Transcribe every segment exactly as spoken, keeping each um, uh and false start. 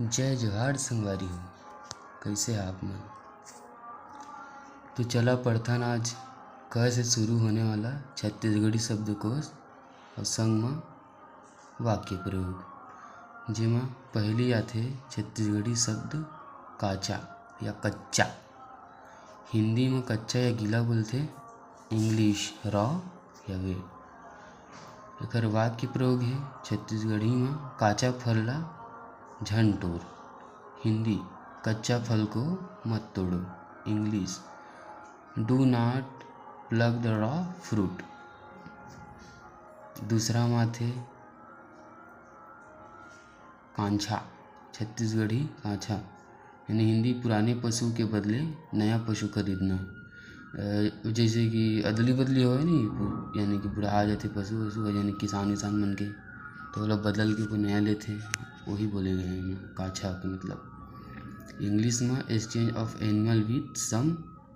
जय जोहार संगवारी हो, कइसे आप मन? तो चला पढ़थन आज क से शुरू होने वाला छत्तीसगढ़ी शब्दकोश अउ संग म वाक्य प्रयोग, जेमा पहिली आथे छत्तीसगढ़ी शब्द काचा या कच्चा। हिंदी म कच्चा या गीला बोलथे, English raw या wet। एखर वाक्य प्रयोग हे छत्तीसगढ़ी म, काचा फल ला झन टोर। हिंदी, कच्चा फल को मत तोड़ो। English, do not pluck the raw fruit। दूसरा म आथे कांछा, छत्तीसगढ़ी कांछा, यानी हिंदी पुराने पशु के बदले नया पशु खरीदना। अ, जैसे कि अदली बदली होय नी, यानी कि बुढ़ा जाथे पशु वशु, यानी किसान विसान मन के, तो ओला बदल के कोई नया लेथे, वही बोले गए हे कांछा के मतलब। English म exchange of animal with some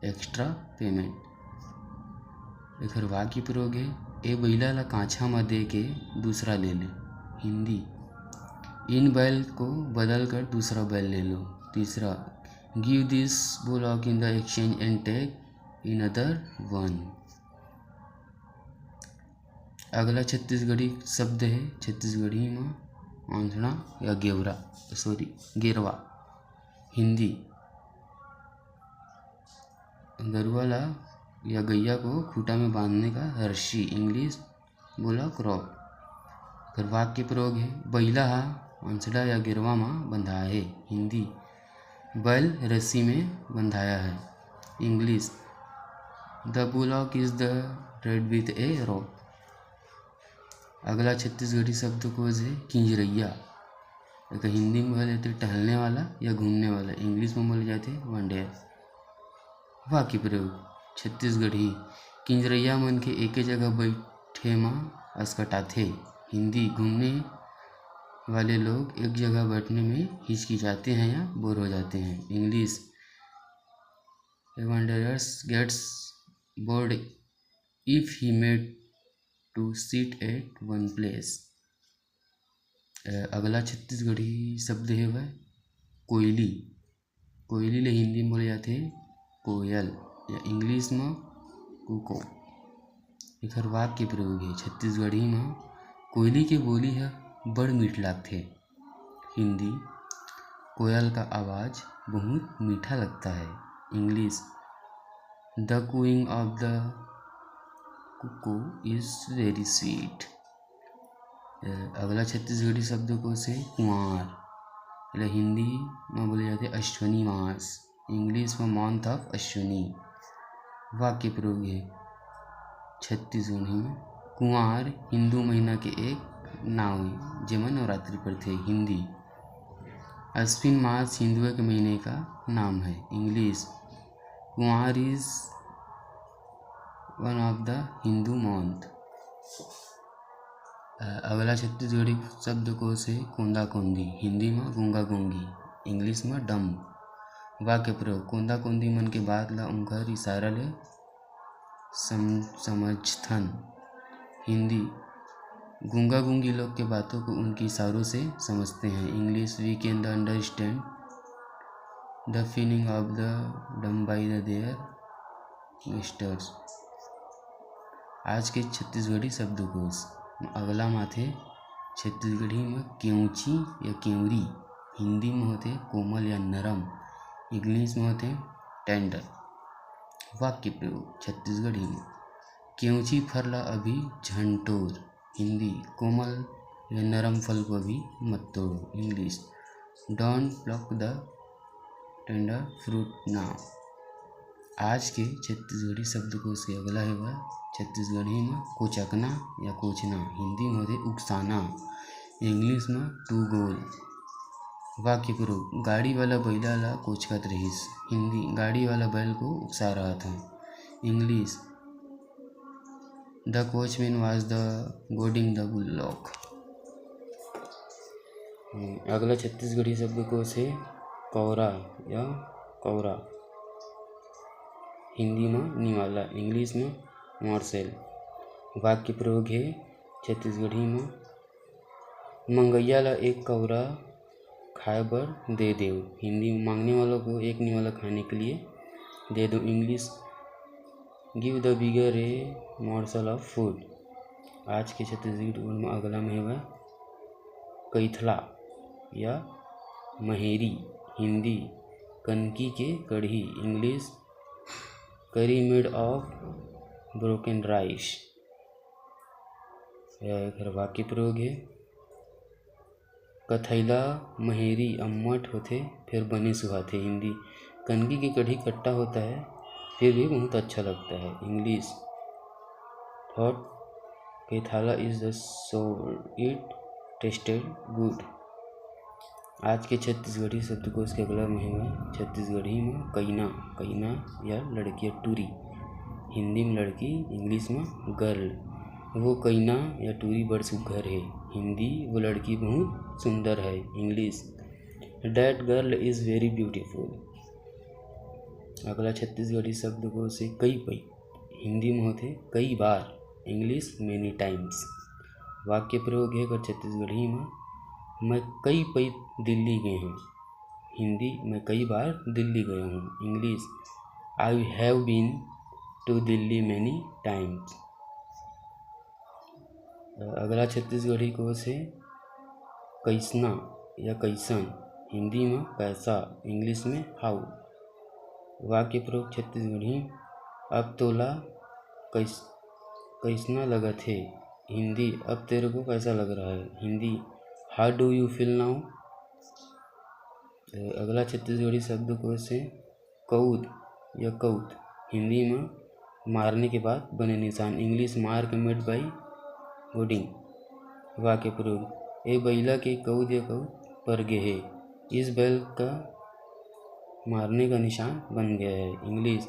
extra payment। एखर वाक्य प्रयोग हे, ए बइला ला कांछा म दे के दूसरा ले ले। हिंदी, इन बैल को बदल कर दूसरा बैल ले लो। तीसरा, give this bullock in the exchange and take another one। अगला छत्तीसगढ़ी शब्द हे, छत्तीसगढ़ी म आंसड़ा या गेवरा, sorry, गेरवा। हिंदी, गरुआ ला या गैया को खूंटा में बांधने का रस्सी, English, bullock rope। एखर वाक्य प्रयोग हे, बइला हा अंसड़ा या गेरवा म बंधाय हे। हिंदी, बैल रस्सी में बंधाया है। English, the bullock is the thread with a rope। अगला छत्तीसगढ़ी शब्दकोश हे किंजरैया। एकर हिंदी में बोले जाथे टहलने वाला या घूमने वाला, English में बोले जाथे wanderer। वाक्य प्रयोग, छत्तीसगढ़ी, किंजरैया मन के एके जगह बइठे म असकटाथे। हिंदी, घूमने वाले लोग एक जगह बैठने में हिचकिचाते हैं या बोर हो जाते हैं। English, a wanderer gets bored if he made to sit at one place। अ, अगला छत्तीसगढ़ी शब्द हे वह कोयली। कोयली ले हिंदी में बोले जाथे कोयल या English म कुको। एखर वाक्य प्रयोग हे छत्तीसगढ़ी म, कोयली के बोली ह बड़ मीठ लागथे। हिंदी, कोयल का आवाज़ बहुत मीठा लगता है। English, the cooing of the cuckoo is very sweet। अ, अगला छत्तीसगढ़ी शब्दकोश हे कुंवार। एला हिंदी म बोले जाथे अश्विनी मास, English म month of अश्विनी। वाक्य प्रयोग हे छत्तीसगढ़ी म, कुंवार हिंदू महीना के एक नाव हे, जेमा नवरात्रि परथे। हिंदी, अश्विन मास हिंदुओं के महीने का नाम है। English, कुंवार is one of the Hindu month। अ, अगला छत्तीसगढ़ी शब्दकोश हे कोंदा कोंदी, हिंदी म गूंगा गूंगी, English म dumb। वाक्य प्रयोग, कोंदा कोंदी मन के बात ला उंखर इशारा ले सम-, समझथन। हिंदी, गूंगा गूंगी लोग के बातों को उनके इशारों से समझते हैं। English, we can the understand the feeling of the dumb by the their gestures। आज के छत्तीसगढ़ी शब्दकोश म अगला म आथे छत्तीसगढ़ी म केंवची या केंवरी, हिंदी म होथे कोमल या नरम, English म होथे tender। वाक्य प्रयोग छत्तीसगढ़ी म, केंवची फर ला अभी झन टोर। हिंदी, कोमल या नरम फल को अभी मत तोड़ो। English, don't pluck the tender fruit now। आज के छत्तीसगढ़ी शब्दकोश के अगला हे वह छत्तीसगढ़ी म कोचकना या कोचना, हिंदी म होथे उकसाना, English म to goal। वाक्य प्रयोग, गाड़ी वाला बइला ला कोचकत रहिस। हिंदी, गाड़ी वाला बैल को उकसा रहा था। English, the coachman was the goading the bullock। अगला छत्तीसगढ़ी शब्दकोश हे कौरा या कौरा, हिंदी म निवाला, English म morsel। वाक्य प्रयोग हे छत्तीसगढ़ी म, मंगइया ला एक कौरा खाए बर दे देव। हिंदी में मांगने वालों को एक निवाला खाने के लिए दे दो। English, give the beggar a morsel of food। आज के छत्तीसगढ़ी टूर में अगला में हवय कइथला या महेरी। हिंदी, कनकी के कढ़ी। English, curry made of broken rice। यह एक वाक्य प्रयोग है। कथैला महेरी अम्मट होथे, फिर बने सुहाथे। हिंदी, कनकी की कढ़ी खट्टा होता है, फिर भी बहुत अच्छा लगता है। English, hot कइथला is the sour, it tasted good। आज के छत्तीसगढ़ी शब्दकोश के अगला महिमा छत्तीसगढ़ी में कइना, कइना या लड़की या टूरी। हिंदी में लड़की, English में girl। वो कइना या टूरी बड़ सुघर है। हिंदी, वो लड़की बहुत सुंदर है। English, that girl is very beautiful। अगला छत्तीसगढ़ी शब्दकोश है कई पई। हिंदी में होथे कई बार। English, many times। वाक्य प्रयोग है अगर छत्तीसगढ़ी में, मैं कई पई दिल्ली गए हूँ। हिंदी, मैं कई बार दिल्ली गया हूँ। English, I have been to Delhi many times। अगला छत्तीसगढ़ी कोश है कइसना या कइसन। हिंदी में कैसा, English में how। वाक्य प्रयोग छत्तीसगढ़ी, अब तोला कइस कइसना लगत हे। हिंदी, अब तेरे को कैसा लग रहा है। Hindi, how do you feel now। अगला छत्तीसगढ़ी शब्दकोश है कऊद या कऊत। हिंदी में मारने के बाद बने निशान। English, mark made by goading। वाक्य प्रयोग, ए बइला के कऊद या कऊत पर गे हे। इस बैल का मारने का निशान बन गया है। English,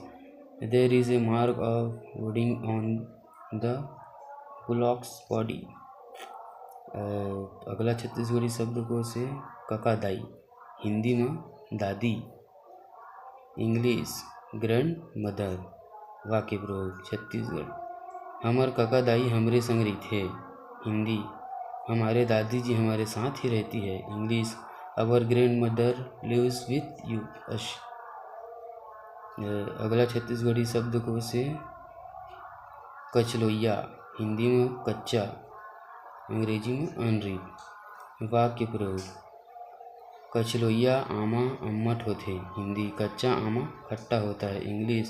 there is a mark of goading on the bullock's body। अगला छत्तीसगढ़ी शब्दकोश है कका दाई। हिंदी में दादी। English, grandmother। वाक्य प्रयोग छत्तीसगढ़, हमर कका दाई हमरे संग रहिथे। हिंदी, हमारे दादी जी हमारे साथ ही रहती है। English, our grandmother lives with you, us। अगला छत्तीसगढ़ी शब्दकोश है कचलोइया। हिंदी में कच्चा, अंग्रेजी में अनरिप। वाक्य प्रयोग, कचलोइया आमा अम्मट होथे। हिंदी, कच्चा आमा खट्टा होता है। English,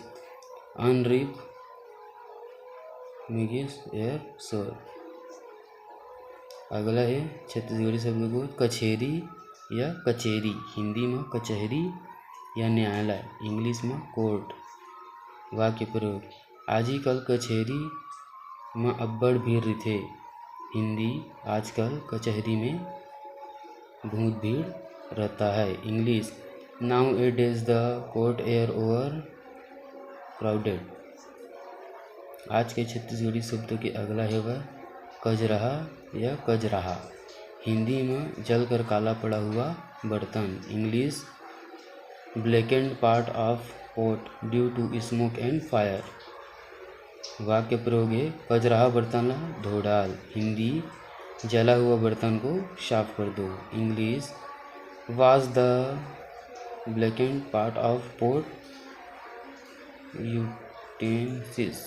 unripe mangoes are sour। अगला है छत्तीसगढ़ी शब्दकोश कचेरी या कचेरी। हिंदी में कचहरी या न्यायालय। English में court। वाक्य प्रयोग, आजकल कचेरी म अब्बड़ भीड़ रहिथे। हिंदी, आजकल कचहरी में बहुत भीड़ रहता है। English, nowadays the court are over crowded। आज के छत्तीसगढ़ी शब्द के अगला हेवय कजरहा या कजराहा। हिंदी में जलकर काला पड़ा हुआ बर्तन। English, blackened part of pot due to smoke and fire। वाक्य प्रयोग है कजरहा बर्तन ला धो डाल। हिंदी, जला हुआ बर्तन को साफ कर दो। English, wash the blackened part of pot utensils।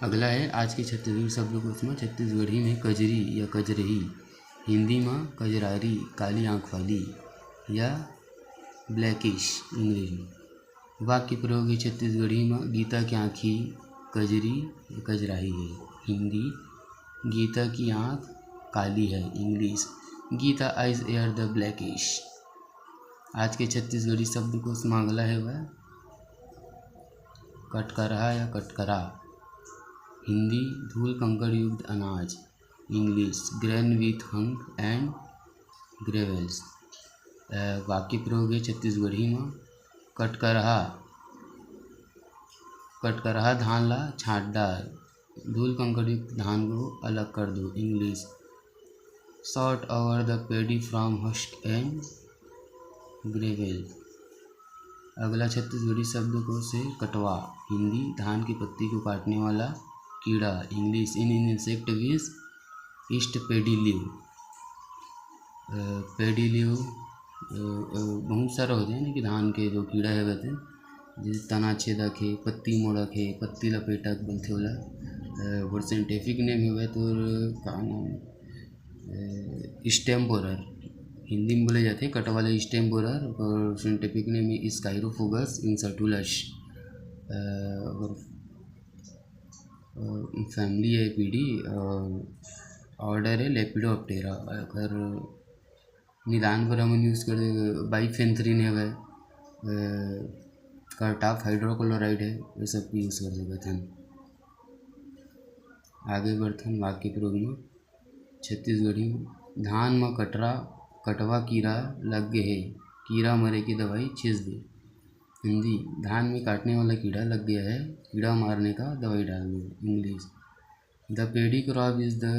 अगला है आज के छत्तीसगढ़ी शब्दकोश में छत्तीसगढ़ी में कजरी या कजरही। हिंदी में कजरारी, काली आंख वाली या blackish अंग्रेजी। वाक्य प्रयोग है छत्तीसगढ़ी में गीता की आँखी कजरी या कजराही है। हिंदी, गीता की आँख काली है। English, Geeta eyes are the blackish। आज के छत्तीसगढ़ी शब्दकोश में अगला हेवय कटकरहा या कटकरा। हिंदी, धूल कंकड़ युक्त अनाज। English, grain with hunk and gravels। अ, वाक्य प्रयोग है छत्तीसगढ़ी में कटकरहा, कटकरहा धान ला छांट डार, धूल कंकड़ युक्त धान को अलग कर दो। English, sort over the paddy from husk and gravel। अगला छत्तीसगढ़ी शब्दकोश है कटवा। हिंदी, धान की पत्ती को काटने वाला कीड़ा। English, an insect which eats paddy leaf। Pedi leave बहुत सारा होथे ना कि धान के जो कीड़ा हे वैसे, जैसे तना छेदक हे, पत्ती मोड़क हे, पत्ती लपेटक बोलथे ओला। ओकर साइंटिफिक नेम हवय तोर का नाम, स्टेम बोरर, हिंदी में बोले जाथे कटवा ला स्टेम बोरर। और साइंटिफिक नेम है स्काइरोफोगस इंसर्टुलस। और फैमिली है पीढ़ी, और ऑर्डर है लेपिडोप्टेरा। अगर निदान बर हमन यूज कर बाइफेंथ्रिन है, वह कटाफ हाइड्रोक्लोराइड है, ये सब यूज कर सकते हैं। आगे बढ़थन वाक्य प्रयोग में। छत्तीसगढ़ी में, धान म कटरा कटवा कीरा लग गे हे, कीरा मरे के दवाई छींच दे। हिंदी, धान में काटने वाला कीड़ा लग गया है, कीड़ा मारने का दवाई डाल दो। English, the paddy crop is the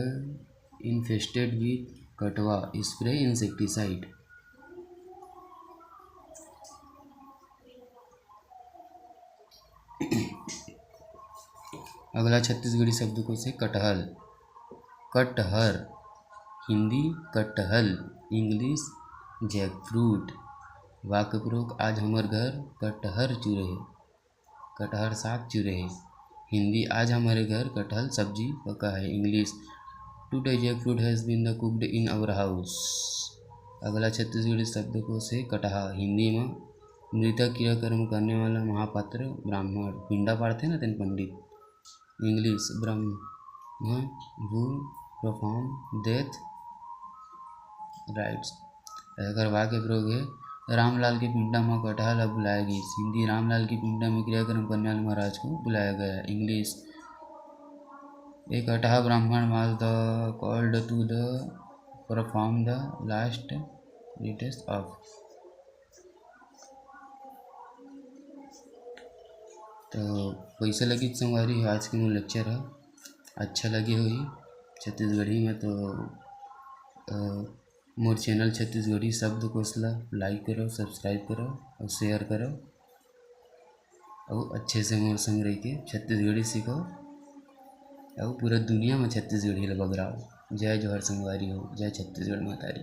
infested with कटवा, spray insecticide। अगला छत्तीसगढ़ी शब्दकोश है कटहल। कटहर, हिंदी कटहल, इंग्लिश जैकफ्रूट। वाक्य प्रयोग, आज हमर घर कटहर चुरे हे, कटहर साग चुरे हे। हिंदी, आज हमारे घर कटहल सब्जी पका है। English, today jackfruit has been the cooked in our house। अगला छत्तीसगढ़ी शब्दकोश है कटहा। हिंदी में मृतक क्रियाकर्म करने वाला महापात्र ब्राह्मण, पिंडा पाड़थे ना तेन पंडित। English, Brahma who perform death rites। एकर वाक्य प्रयोग है, रामलाल के पिंडा म कटहा ल बुलाया गइस। हिंदी, रामलाल के पिंडा में क्रियाकर्म करने वाले महाराज को बुलाया गया। इंग्लिश, a कटहा ब्राह्मण was the called to the perform the last rites of। तो कैसे लगी संगवारी हो आज के मोर लेक्चर ह? अच्छा लगे होही छत्तीसगढ़ी में तो अ, मोर चैनल छत्तीसगढ़ी शब्दकोश ला लाइक करो, सब्सक्राइब करो और शेयर करो और अच्छे से मोर संग रह के छत्तीसगढ़ी सीखो और पूरा दुनिया में छत्तीसगढ़ी ला बगराओ। जय जोहार संगवारी हो, जय छत्तीसगढ़ महतारी।